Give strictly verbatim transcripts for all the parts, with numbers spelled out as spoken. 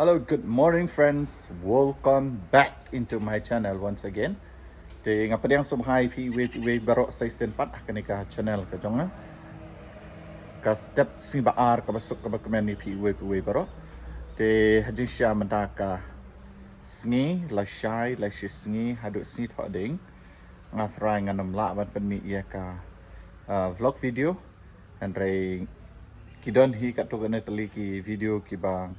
Hello, good morning, friends. Welcome back into my channel once again. Te nga pdiang sngewbha ïa phi iwei pa iwei baroh sa shisien pat ha kane ka channel ka jong nga. Ka step sngi ba ar kaba suk kaba kmen ïa phi iwei pa iwei baroh. Te ha jingshisha mynta ka sngi, lashai, lashai sngi, haduh sngi thohdieng. Nga trai ngan ym lah ban pynmih ïa ka, ah, vlog video. Hynrei ki don hi katto katne tylli ki video kiba,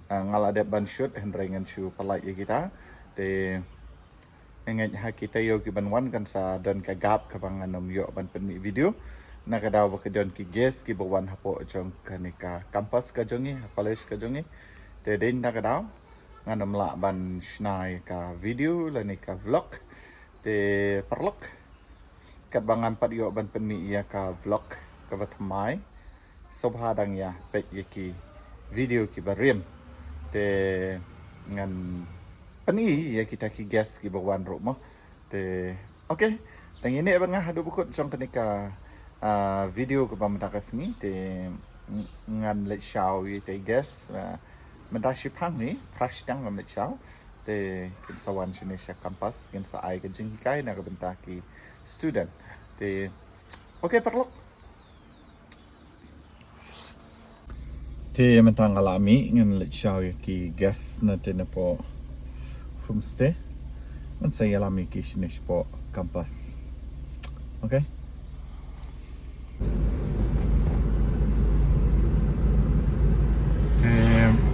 ah, nga la dep ban shoot, hynrei ngan shu pynlait ïa kita. Te nga ngeit ha ki taïew kiban wan kan sa don ka gap kaba ngan ym ïoh ban pynmih video. Na ka daw ba ka don ki guest kiba wan hapoh jong kane ka campus ka jong ngi, ha college ka jong ngi. Te dei na ka daw ngan ym lah ban shna ïa ka video lane ka vlog. Te paralok, katba ngan pat ïoh ban pynmih ïa ka vlog kaba thymmai, sngewbha dang ïa peit ïa ki video kiba rim. Te ngan pyni ïa kita ki guest kiba wan ruh mo. Te, okay. Tang ïa ne ban nga haduh ba kut jong kane ka, ah, video kaba mynta ka sngi. Te ng-, ngan leit shaw ïa kita ki guest, ah, mynta shiphang hi, phra shiteng ngan leit shaw. Te kin sa wan shane sha campus, kin sa ai ka jinghikai na ka bynta ki student. Te, okay, paralok. Te mynta nga la mih, ngan leit shaw ïa ki guest na te napoh homestay. Ngan sa ïalam ïa ki shane shapoh campus. Okay. Te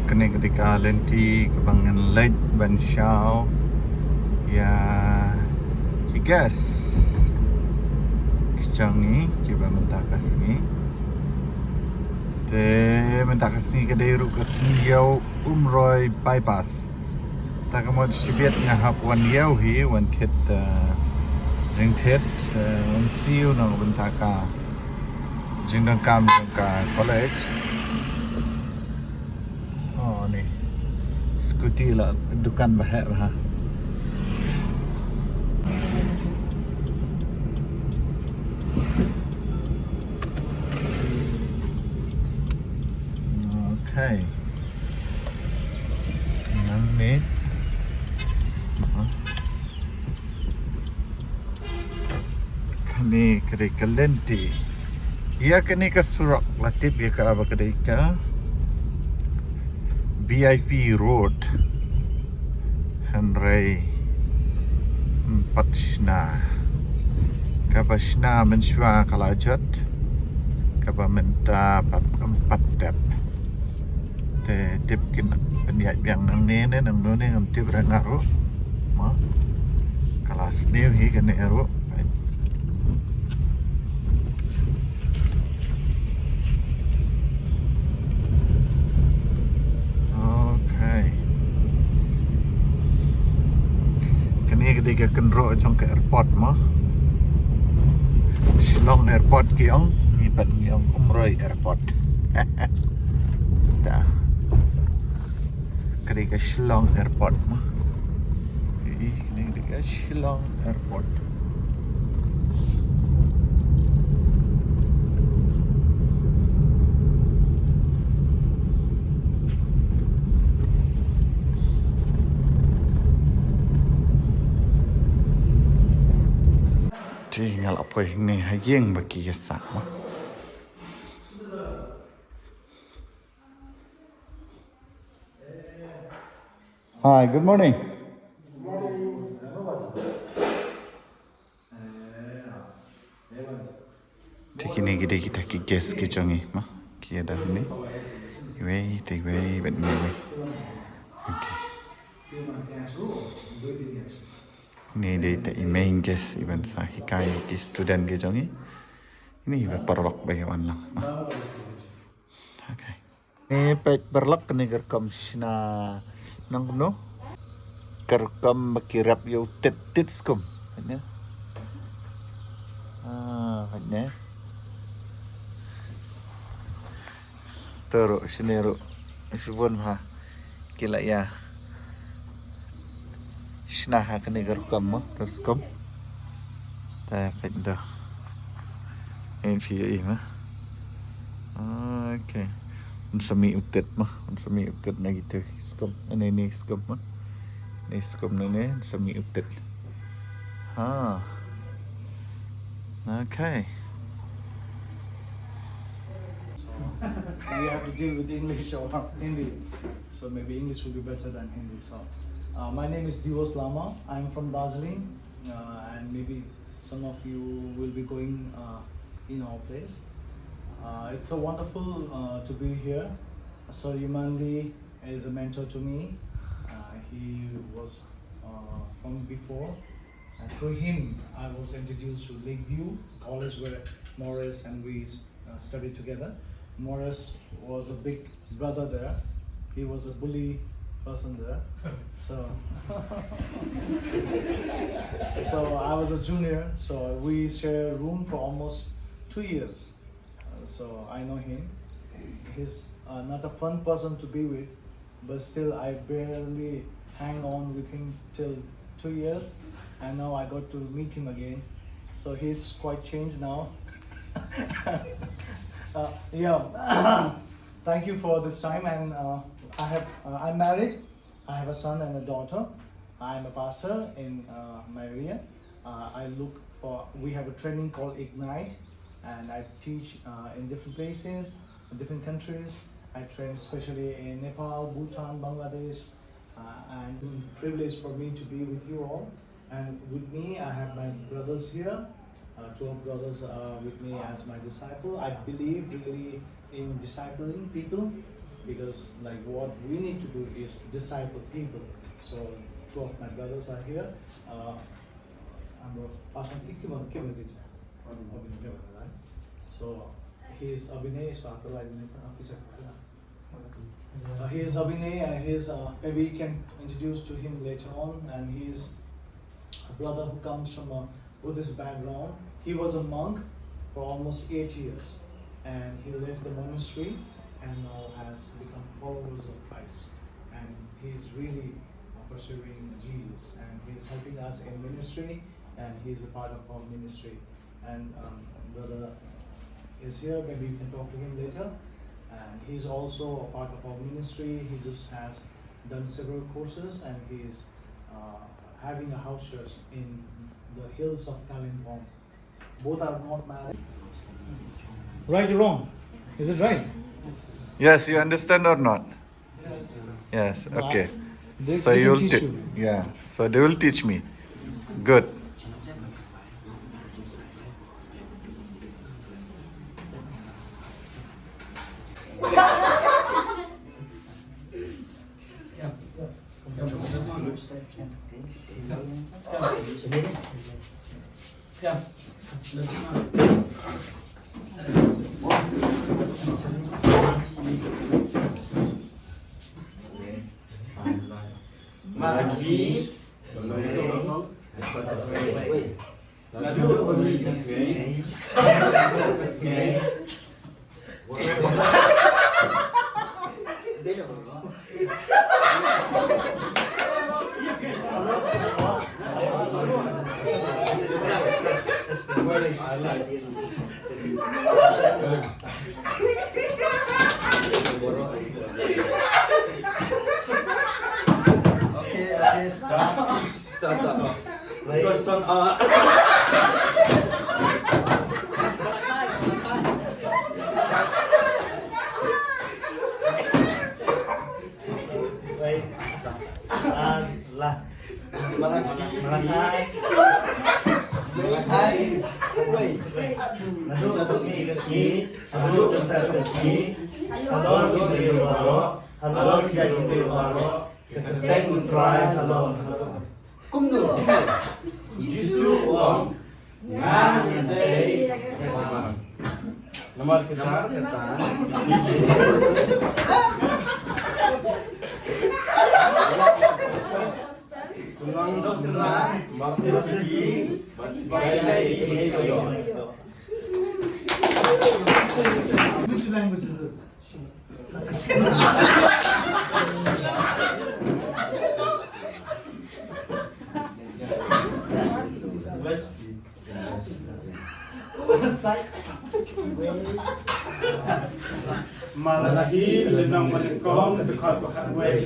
kane ka dei ka lynti kaba ngan leit ban shaw ïa ki guest ki jong ngi kiba mynta ka sngi. Te mynta ka sngi ka dei ruh ka sngi ïew Umroi Bypass. Ta ka mut shibit nga hap wan ïew hi, wan thied, eh, jingthied, eh, wan siew na ka bynta ka jingdonkam jong ka college. Oh, ni. Scooty la dukan ba heh bha. Okay. Nangne. Kane ka dei ka lynti. Ïa kane ka surok la tip ïa ka ba ka dei ka V I P Road. Hynrei ym pat shna. Kaba shna mynshuwa ka la jot. Kaba mynta pat ym pat dep. Te tip kin pynïaid biang nangne ne nangno ne ngam tip re nga ruh. Mo. Ka la sniew hi kane ruh. Okay. Kane ka dei ka kynroh jong ka airport mo. Shillong Airport ki ong, ngi pat ngi ong Umroi Airport. Ta. Ka dei ka Shillong Airport mo. Ï, kane ka dei ka Shillong Airport. Te nga la poi hangne ha ïing ba ki ïa sah mo. Hi, good morning. Te kine ki dei kita ki guest ki jong ngi mo. Ki ïa don hangne. Iwei, te iwei, bad ine iwei. Okay. Ine dei kita i main guest iban sa hikai ki student ki jong ngi. Ine iba paralok ba ïa wan lang mo. Okay. Ni peit paralok, kane ka rukom shna nangno. Ka rukom ba ki rep ïa u tit tit skum. Peit ne. Ah, peit ne. To ruh, shane ruh. Shibun bha. Ki la ïa shna ha kane ka rukom mo, ka skum. Te peit to. Ngin phi ïohi mo. Okay. Sa mih u tet ma, sa mih u tet na kita skum. Ini, ini skum ma. Ini skum ini, sa mih u tet. Ha. Okay. So, we have to deal with English or Hindi. So maybe English will be better than Hindi. So, uh, my name is Diwos Lama. I'm from Darjeeling, uh, and maybe some of you will be going, uh, in our place. Uh, it's so wonderful, uh, to be here. Sir Yumandi is a mentor to me. Uh, he was, uh, from before. And through him, I was introduced to Lakeview College, where Morris and we, uh, studied together. Morris was a big brother there. He was a bully person there. So, so I was a junior. So we shared room for almost two years. Uh, so I know him. He's, uh, not a fun person to be with, but still I barely hang on with him till two years, and now I got to meet him again. So he's quite changed now. Uh, yeah, thank you for this time, and, uh, I have, uh, I'm married. I have a son and a daughter. I'm a pastor in, uh, my area. Uh, I look for, we have a training called Ignite, and I teach, uh, in different places, in different countries. I train especially in Nepal, Bhutan, Bangladesh, uh, and it's a privilege for me to be with you all. And with me, I have my brothers here. Uh, two of brothers are with me as my disciple. I believe really in discipling people, because, like, what we need to do is to disciple people. So two of my brothers are here. Uh, I'm a pastor. Keep, keep on, keep on teaching. Abhinay, right? So he's Abhinay, so after, like, uh, he is Abhinay, and he's, uh, maybe you can introduce to him later on. And he's a brother who comes from a Buddhist background. He was a monk for almost eight years, and he left the monastery and now has become followers of Christ. And he is really, uh, pursuing Jesus, and he is helping us in ministry, and he is a part of our ministry. And, um, brother is here, maybe you can talk to him later. And he's also a part of our ministry. He just has done several courses, and he's, uh, having a house church in the hills of Kalimpong. Both are not married. Right or wrong? Is it right? Yes, you understand or not? Yes, okay. So you'll teach, yeah. So they will teach me. Good. Okay, okay, stop. Stop, stop. Johnson, uh, Wait. Ah, lah. Malaki. Malaki. Malaki. Wait. Naduh ka sngi ka sngi, naduh ka ser ka sngi, halor ki briew baroh, halor ki jaitbynriew baroh, ka kyrteng U Trai halor. Kumno? U Jisu u ong, nga ngan ïadei ïa ka. Namar kata, which language is this? West. Malaki. La hi lynnong ba nyngkong, ka dkhot ba khatwei.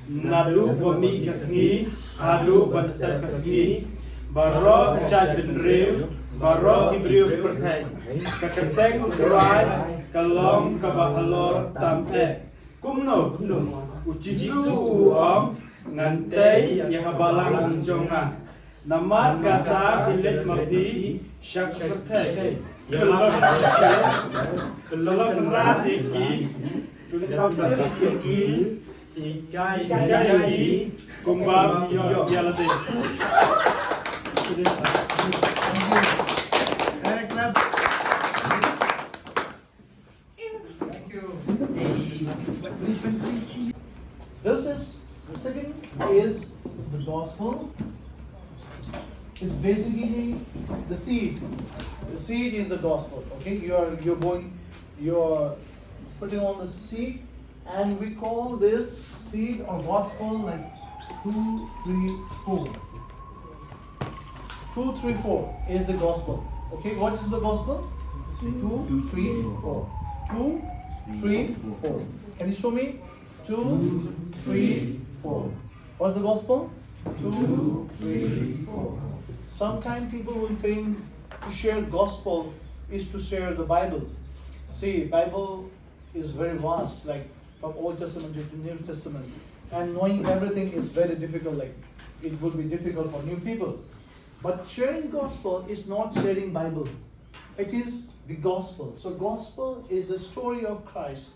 Naduh ba mih ka sngi haduh ban set ka sngi, baroh ka jaitbynriew, baroh ki briew ki pyrthei, ka kyrteng U Trai ka long kaba halor tam eh. Kumno? U Jisu u ong, ngan tei ïa ka balang jong nga. Namar kata ki leit ma phi sha ka pyrthei. Ka long, ka long rat ïa ki, ka long rat ïa ki, hikai, hikai ïa ki kumba phi ïoh ïa lade. Thank you. This is, the second is the gospel. It's basically the seed. The seed is the gospel. Okay, you're you're going, you're putting on the seed, and we call this seed or gospel like two, three, four. Two, three, four is the gospel. Okay, what is the gospel? Two, three, four. Two, three, four. Can you show me? Two, three, four. What's the gospel? Two, three, four. Sometimes people will think to share gospel is to share the Bible. See, Bible is very vast, like from Old Testament to New Testament, and knowing everything is very difficult. Like, it would be difficult for new people. But sharing gospel is not sharing Bible. It is the gospel. So gospel is the story of Christ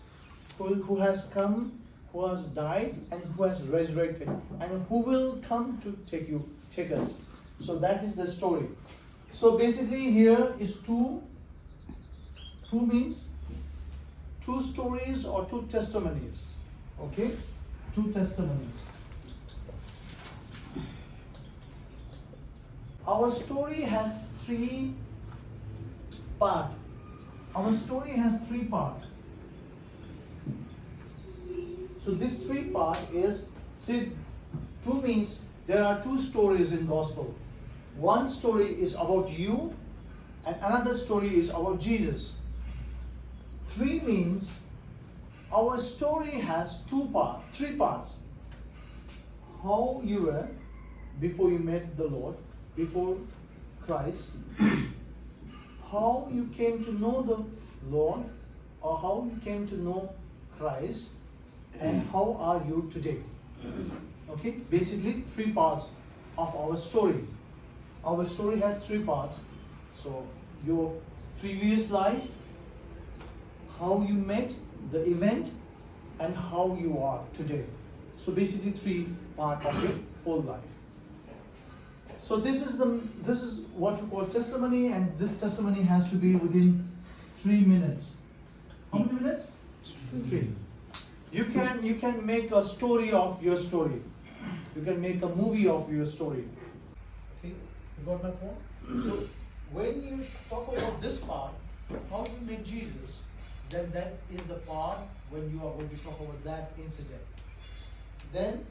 who, who has come, who has died, and who has resurrected, and who will come to take you, take us. So that is the story. So basically here is two, two means two stories or two testimonies. Okay? Two testimonies. Our story has three part. Our story has three part. So this three part is, see, two means there are two stories in gospel. One story is about you, and another story is about Jesus. Three means our story has two part, three parts. How you were before you met the Lord, before Christ, how you came to know the Lord, or how you came to know Christ, and how are you today? Okay, basically three parts of our story. Our story has three parts. So your previous life, how you met, the event, and how you are today. So basically three part of your whole life. So this is the, this is what we call testimony, and this testimony has to be within three minutes. How many minutes? Three. You can, you can make a story of your story. You can make a movie of your story. Okay, you got my point? So when you talk about this part, how you met Jesus, then that is the part when you are going to talk about that incident. Then